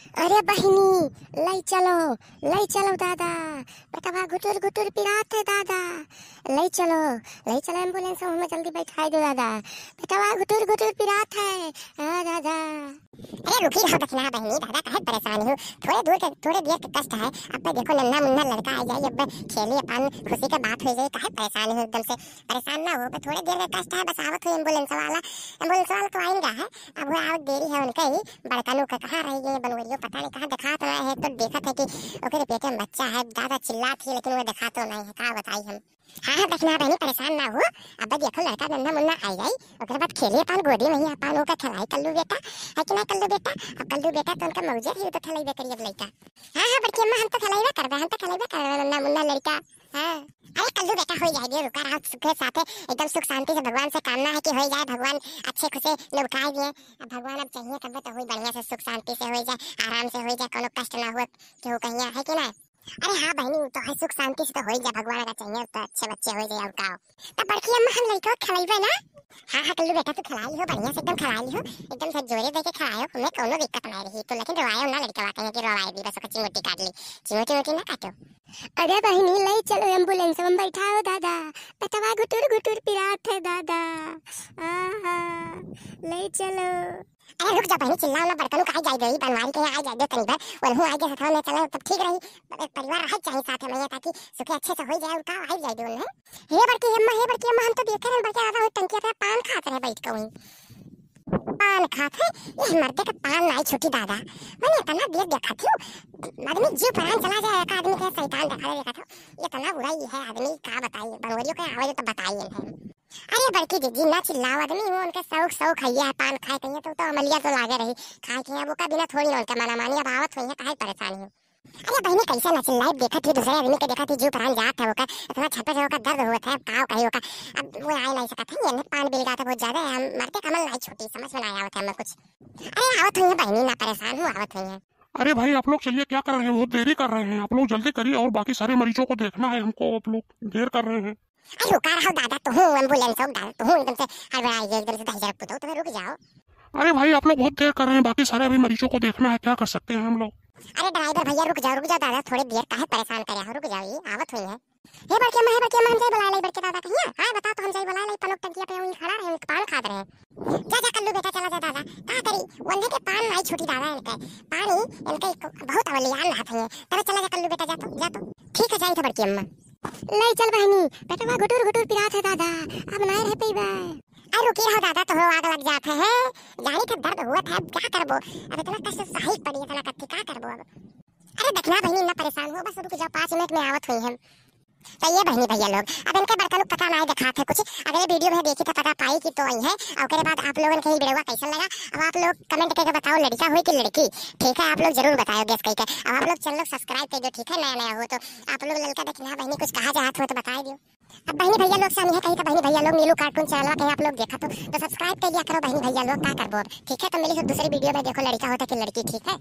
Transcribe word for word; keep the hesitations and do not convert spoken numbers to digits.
अरे बहिनी, लई चलो, लई चलो दादा, बेटवा घुटुर घुटुर पिरात है दादा, लई चलो, लई चलो ambulance में, हमें जल्दी बैठाई दो दादा, बेटवा घुटुर घुटुर पिरात है, हाँ दादा। अरे रुकी रहो दखिना बहिनी, दादा काहे परेशान हो, थोड़े दूर के, थोड़े देर के कष्ट है, अब देखो नन्हा मुन्ना लड़का आ जाई, अब खेली अपन, खुशी के बात हो जाई, काहे परेशान हो एकदम से, परेशान ना हो, बस थोड़े देर के कष्ट है, बस आवत हो ambulance वाला, ambulance वाला तो आइन रहा है, अब वो आवत देरी है उनके ही, बड़कनू का कहाँ रह गए बनवरियो, पता नहीं कहाँ, देखात ना है, तो देखत है कि ओकरे पेटे में बच्चा है, दादा चिल्लात ही, लेकिन वो देखातो नहीं है, का बताई हम। हाँ, हाँ, दखिना बहिनी, परेशान ना हो, अब देखो लड़का नन्हा मुन्ना आ जाई, ओकरे बाद खेली अपन गोदी में ही अपन ओका खिलाई कल्लू बेटा, है कि ना कल्लू बेटा? अब कल्लू बेटा तो उनका मौजे ही, तो खिलाइबे करी अब लड़का। हाँ, हाँ, बड़की अम्मा, हम तो खिलाइबे करबे, हम तो खिलाइबे करबे नन्हा मुन्ना लड़का। हाँ। अरे कल्लू बेटा, हो जाए दियो, रुका रहा, सुख के साथे, एकदम सुख शांति से, भगवान से कामना है कि हो जाए, भगवान अच्छे खुशे लौटाए दिए। अब भगवान अब चाहिए कब तो होई, बढ़िया से सुख शांति से हो जाए, आराम से हो जाए, कोनो कष्ट ना हो, केहू कहिया, है कि ना? अरे हाँ बहिनी, वो तो है, सुख शांति से तो हो जाए, भगवान का चाहिए तो अच्छे बच्चे हो जाए, और का हो। तब बड़की अम्मा, हम लड़का खिलाइबे ना? हाँ, हाँ, कल्लू बेटा, तू खिला लिहो, बढ़िया से एकदम खिला लिहो, एकदम से जोरे दे के खिलायो, हमें कोनो दिक्कत नहीं रही, तो लेकिन रोवायो ना लड़का, कहीं कि रोवाए दी, बस ओकर चिंगोटी काट ली, चिंगोटी वोटी ना काटो। अरे बहिनी, लई चलो ambulance में बैठाओ दादा, पेटवा घुटुर घुटुर पिरात है दादा, आहा, लई चलो। अरे रुक जा बहिनी, चिल्लाओ ना, बड़कनू का आ जाए दे, बनवारी के यहाँ आ जाए दे तनी भर, उनहू आ जाए साथ में, चलो तब ठीक रही, एक परिवार रहे चाहिए साथ में, ताकि सुखे अच्छे से हो जाए, उनका आ जाए दे उन्हें। हे बड़की अम्मा, हे बड़की अम्मा, हम तो देखे रहे बड़के दादा वो टंकिया पे पान खात रहे बैठ के वहीं। पान खात है, ये मर्दे का पान नाई छूटी दादा। मैंने इतना देर देखा थी, आदमी जीव प्राण चला जाए, एक आदमी के शैतान देखा देखा था। इतना बुरा ही है आदमी, का बताइए, बनवरियों के आवे तो बताइए इन्हें। अरे बड़की दीदी, ना चिल्लाओ, आदमी हो, उनके शौक, शौक है, ये है पान खाए, कहिए तो, तो अमलिया तो लागे रही, खाए के, अब ओका बिना थोड़ी ना उनके मना मानी, अब आवत हुई है, काहे परेशान हो? अरे बहिनी, कैसे ना चिल्लाई, देखत ही दूसरे आदमी के, देखत ही जीव प्राण जात है ओकर, इतना छपे से ओकर दर्द होत है, अब का कही ओकर, अब वो आए नहीं सकत है, ये पान बिल गया था बहुत ज्यादा, हम मरते कमल नहीं छूटी, समझ में नहीं आवत है हमें कुछ। अरे आवत हुई है बहिनी, ना परेशान हो, आवत हुई है। अरे भाई, आप लोग चलिए, क्या कर रहे हैं, बहुत देरी कर रहे हैं, आप लोग जल्दी करिए, और बाकी सारे मरीजों को देखना है हमको, आप लोग देर कर रहे हैं। अरे रुका रहो दादा, तुहूँ ambulance हो दादा, तुहूँ एकदम से हड़बड़ाई गए, एकदम से दहिजर पुतो, तुम्हें रुक जाओ। अरे भाई, आप लोग बहुत देर कर रहे हैं, बाकी सारे अभी मरीजों को देखना है, क्या कर सकते हैं हम लोग। अरे driver भैया, रुक जाओ, रुक जाओ दादा, थोड़ी देर काहे परेशान करे हो, रुक जाओ, ये आवत हुई है। हे बड़के अम्मा, हे बड़के अम्मा, हम जाई बुलाए लाई बड़के दादा कहिया। हाँ, बताओ तो, हम जाई बुलाए लाई, पनोक टंकिया पे वहीं खड़ा रहे, उनके पान खात रहे। जा, जा कल्लू बेटा, चला जा दादा, का करी, वंदे के पान नाई छूटी दादा इनके, पानी इनके एक बहुत अवलियान रहत है, तबे चला जा कल्लू बेटा, जा तो, जा तो। ठीक है, जाई था बड़की अम्मा। ले चल बहिनी, पेटवा घुटुर घुटुर पिरात है दादा, अब नाय रह पइबे। अरे रुकी रहो दादा, तोहरो आग लग जात है, जानी के दर्द हुआ था, अब क्या करबो, अब इतना कष्ट सही पड़ी, इतना कष्ट का करबो अब। अरे दखिना बहिनी, ना परेशान हो, बस रुक जाओ, पाँच मिनट में आवत हुई हम। तो ये बहिनी भैया लोग, अब इनके बड़का लोग पता नाय देखात है कुछ, अगले video में देखी तो पता पाई कि तो आई है। और ओकरे बाद आप लोगन के ही video कैसन लगा, अब आप लोग comment करके बताओ, लड़का हुई कि लड़की, ठीक है, आप लोग जरूर बताओ guess करके। अब आप लोग channel subscribe कर दो, ठीक है, नया नया हो तो। आप लोग ललका दखिना बहिनी कुछ कहा चाहत हो तो बताई दियो। अब बहिनी भैया लोग से नहीं है कहीं तो बहिनी भैया लोग नीलू cartoon channel कहीं आप लोग देखा तो, तो subscribe कर लिया करो बहिनी भैया लोग, का करबो अब, ठीक है। तो मिली सब दूसरी video में, देखो लड़का होता कि लड़की, ठीक है।